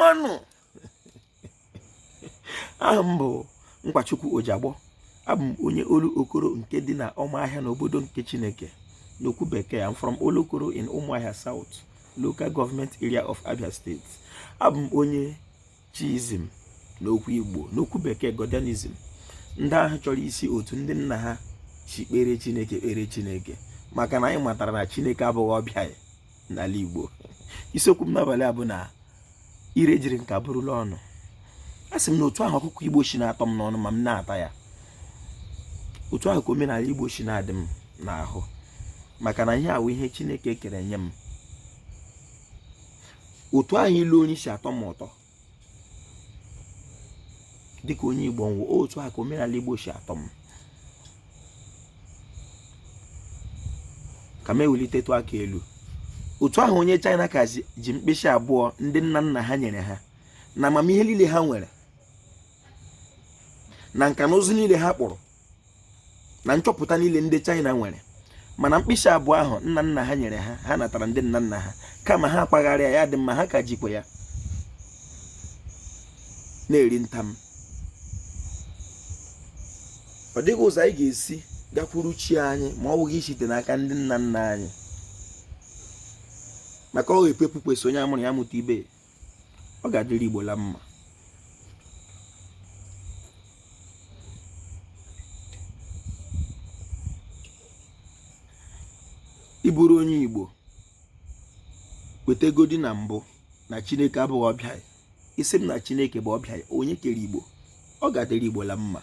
Mmanụ. Aha m bụ Nkwachukwu Ojiagbọ. Abụ m onye Olokoro nke dị na Ụmụahịa n'obodo nke Chineke. N'okwu bekee, I'm from Olokoro in Umuahia South Local Government Area of Abia State. Abụ m onye Chiism n'okwu Igbo, n'okwu bekee Godianism. Ndị ahụ chọrọ isi otu ndị nna ha si kpere Chineke kpere Chineke, maka na anyị matara na Chineke abụghị ọbịa n'ala Igbo. Isiokwu m n'abalị a bụ na ire jiri nka bụrụla ọnụ. A sị m na otu ahụ ọkụkọ Igbo si na-atọ m n'ọnụ ma m na-ata ya, otu ahụ ka omenala Igbo si na-adị m n'ahụ, maka na ihe a wụ ihe Chineke kere nye m. Otu ahụ ilu onye si atọ m ụtọ dịka onye Igbo nwụ, otu ahụ ka omenala Igbo si atọ m. Ka m ewelitetụ aka elu, otu ahụ onye China ka ji mkpịsị abụọ ndị nna nna ha nyere ha na amamihe niile ha nwere na nka na ụzụ niile ha kpụrụ na nchọpụta niile ndị China nwere, mana mkpịsị abụọ ahụ nna nna ha nyere ha, ha natara ndị nna nna ha, kama ha akpagharịa ya dị mma, ha ka jikwa ya na-eri ntam. Ọ dịghị ụzọ anyị ga-esi gakwuru chi anyị ma ọ bụghị isite n'aka ndị nna nna anyị, maka ọ ga-ekwe kwesị onye amụrụ ya mụta ibe. Ọ ga-adịrị Igbo la mma. Ị bụrụ onye Igbo, kwetegodi na mbụ na Chineke abụghị ọbịa. Ị sị m na Chineke bụ ọbịa, onye kere Igbo? Ọ ga-adịrị Igbo la mma.